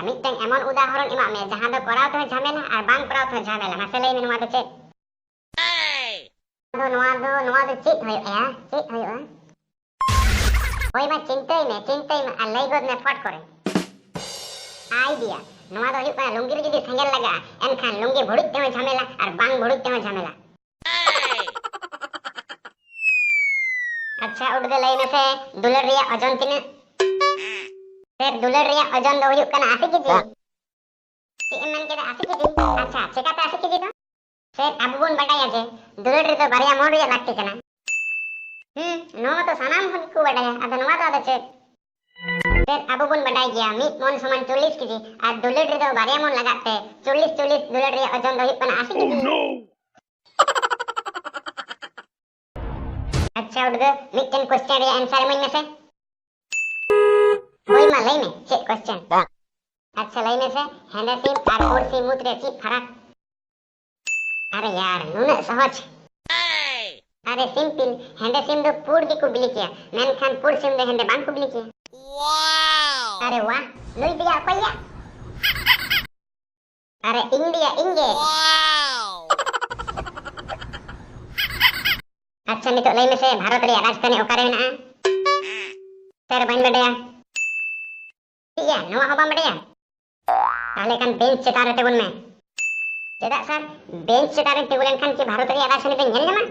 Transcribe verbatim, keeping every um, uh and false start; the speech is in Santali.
ᱢᱤᱫᱴᱟᱝ ᱮᱢᱚᱱ ᱩᱫᱟᱦᱚᱨᱚᱱ ᱮᱢᱟᱜ ᱢᱮ, ᱡᱟᱦᱟᱸ ᱫᱚ ᱠᱚᱨᱟᱣ ᱛᱮᱦᱚᱸ ᱡᱷᱟᱢᱮᱞᱟ ᱟᱨ ᱵᱟᱝ ᱠᱚᱨᱟᱣ ᱛᱮᱦᱚᱸ ᱡᱷᱟᱢᱮᱞᱟ᱾ ᱢᱟᱥᱮ ᱞᱟᱹᱭ ᱢᱮ, ᱱᱚᱣᱟ ᱫᱚ ᱪᱮᱫ? ᱟᱫᱚ ᱱᱚᱣᱟ ᱫᱚ, ᱱᱚᱣᱟ ᱫᱚ ᱪᱮᱫ ᱦᱩᱭᱩᱜᱼᱟ? ᱪᱮᱫ ᱦᱩᱭᱩᱜᱼᱟ? ᱦᱳᱭ ᱢᱟ, ᱪᱤᱱᱛᱟᱹᱭ ᱢᱮ, ᱪᱤᱱᱛᱟᱹᱭ ᱢᱮ ᱟᱨ ᱞᱟᱹᱭ ᱜᱚᱫ ᱢᱮ ᱯᱷᱚᱴ ᱠᱚᱨᱮ᱾ ᱟᱭᱰᱤᱭᱟ, ᱱᱚᱣᱟ ᱫᱚ ᱦᱩᱭᱩᱜ ᱠᱟᱱᱟ, ᱞᱩᱝᱜᱤ ᱨᱮ ᱡᱩᱫᱤ ᱥᱮᱸᱜᱮᱞ ᱞᱟᱜᱟᱜᱼᱟ, ᱮᱱᱠᱷᱟᱱ ᱞᱩᱝᱜᱤ ᱵᱷᱩᱲᱩᱡ ᱛᱮᱦᱚᱸ ᱡᱷᱟᱢᱮᱞᱟ ᱟᱨ ᱵᱟᱝ ᱵᱷᱩᱲᱩᱡ ᱛᱮᱦᱚᱸ ᱡᱷᱟᱢᱮᱞᱟ᱾ ᱟᱪᱪᱷᱟ, ᱩᱰᱜᱟᱹ ᱞᱟᱹᱭ ᱢᱮᱥᱮ, ᱫᱩᱞᱟᱹᱲ ᱨᱮᱭᱟᱜ ᱳᱡᱚᱱ ᱛᱤᱱᱟᱹᱜ? ᱥᱮᱨ, ᱫᱩᱞᱟᱹᱲ ᱨᱮᱭᱟᱜ ᱳᱡᱚᱱ ᱫᱚ ᱦᱩᱭᱩᱜ ᱠᱟᱱᱟ ᱟᱥᱤ ᱠᱮᱡᱤ᱾ ᱪᱮᱫ ᱮᱢ ᱢᱮᱱ ᱠᱮᱫᱟ, ᱟᱥᱤ ᱠᱮᱡᱤ? ᱟᱪᱪᱷᱟ, ᱪᱮᱠᱟᱛᱮ ᱟᱥᱤ ᱠᱮᱡᱤ ᱫᱚ? ᱥᱮᱨ, ᱟᱵᱚ ᱵᱚᱱ ᱵᱟᱰᱟᱭᱟ ᱡᱮ ᱫᱩᱞᱟᱹᱲ ᱨᱮᱫᱚ ᱵᱟᱨᱭᱟ ᱢᱚᱱ ᱨᱮᱭᱟᱜ ᱞᱟᱹᱠᱛᱤ ᱠᱟᱱᱟ᱾ ᱦᱩᱸ, ᱱᱚᱣᱟ ᱢᱟᱛᱚ ᱥᱟᱱᱟᱢ ᱦᱚᱲ ᱜᱮᱠᱚ ᱵᱟᱰᱟᱭᱟ, ᱟᱫᱚ ᱱᱚᱣᱟ ᱫᱚ ᱟᱫᱚ ᱪᱮᱫ? ᱥᱮᱨ, ᱟᱵᱚ ᱵᱚᱱ ᱵᱟᱰᱟᱭ ᱜᱮᱭᱟ ᱢᱤᱫ ᱢᱚᱱ ᱥᱚᱢᱟᱱ ᱪᱚᱞᱞᱤᱥ ᱠᱮᱡᱤ, ᱟᱨ ᱫᱩᱞᱟᱹᱲ ᱨᱮᱫᱚ ᱵᱟᱨᱭᱟ ᱢᱚᱱ ᱞᱟᱜᱟᱜ ᱛᱮ ᱪᱚᱞᱞᱤᱥ, ᱪᱚᱞᱞᱤᱥ ᱫᱩᱞᱟᱹᱲ ᱨᱮᱭᱟᱜ ᱳᱡᱚᱱ ᱫᱚ ᱦᱩᱭᱩᱜ ᱠᱟᱱᱟ ᱟᱥᱤ ᱠᱮᱡᱤ᱾ ᱟᱪᱪᱷᱟ ᱩᱰᱜᱟᱹ, ᱢᱤᱫᱴᱮᱱ ᱠᱚᱥᱪᱮᱱ ᱨᱮᱭᱟᱜ ᱮᱱᱥᱟᱨ ᱤᱢᱟᱹᱧ ᱢᱮᱥᱮ᱾ ᱦᱳᱭ ᱢᱟ ᱞᱟᱹᱭ ᱢᱮ, ᱪᱮᱫ ᱠᱚᱥᱪᱮᱱ? ᱟᱪᱪᱷᱟ ᱞᱟᱹᱭ ᱢᱮᱥᱮ, ᱦᱮᱸᱫᱮ ᱥᱤᱢ ᱟᱨ ᱯᱩᱸᱰ ᱥᱤᱢ ᱢᱩᱫᱽ ᱨᱮ ᱪᱮᱫ ᱯᱷᱟᱨᱟᱠ? ᱟᱨᱮ ᱭᱟᱨ, ᱱᱩᱱᱟᱹᱜ ᱥᱚᱦᱚᱡ᱾ ᱟᱨᱮ ᱥᱤᱢᱯᱤᱞ, ᱦᱮᱸᱫᱮ ᱥᱤᱢ ᱫᱚ ᱯᱩᱸᱰ ᱜᱮᱠᱚ ᱵᱤᱞᱤ ᱠᱮᱭᱟ, ᱢᱮᱱᱠᱷᱟᱱ ᱯᱩᱸᱰ ᱥᱤᱢ ᱫᱚ ᱦᱮᱸᱫᱮ ᱵᱟᱝ ᱠᱚ ᱵᱤᱞᱤ ᱠᱮᱭᱟ᱾ ᱟᱨᱮ ᱣᱟᱦ, ᱱᱩᱭ ᱫᱚᱭᱟ ᱚᱠᱚᱭ ᱭᱟ? ᱟᱨᱮ ᱤᱧ ᱫᱚᱭᱟ ᱤᱧ ᱜᱮ᱾ ᱟᱪᱪᱷᱟ ᱱᱤᱛᱚᱜ ᱞᱟᱹᱭ ᱢᱮᱥᱮ, ᱵᱷᱟᱨᱚᱛ ᱨᱮᱭᱟᱜ ᱨᱟᱡᱽᱫᱷᱟᱱᱤ ᱚᱠᱟᱨᱮ ᱢᱮᱱᱟᱜᱼᱟ? ᱥᱮᱨ ᱵᱟᱹᱧ ᱵᱟᱰᱟᱭᱟ᱾ ᱪᱮᱫ ᱭᱟ, ᱱᱚᱣᱟ ᱦᱚᱸ ᱵᱟᱢ ᱵᱟᱰᱟᱭᱟ? ᱛᱟᱦᱞᱮ ᱠᱷᱟᱱ ᱵᱮᱧᱪ ᱪᱮᱛᱟᱱ ᱨᱮ ᱛᱤᱸᱜᱩᱱ ᱢᱮ᱾ ᱪᱮᱫᱟᱜ ᱥᱮᱨ, ᱵᱮᱧᱪ ᱪᱮᱛᱟᱱ ᱨᱮ ᱛᱤᱸᱜᱩ ᱞᱮᱱᱠᱷᱟᱱ ᱠᱤ ᱵᱷᱟᱨᱚᱛ ᱨᱮᱭᱟᱜ ᱨᱟᱡᱽᱫᱷᱟᱱᱤ ᱵᱮᱱ ᱧᱮᱞ ᱧᱟᱢᱟ?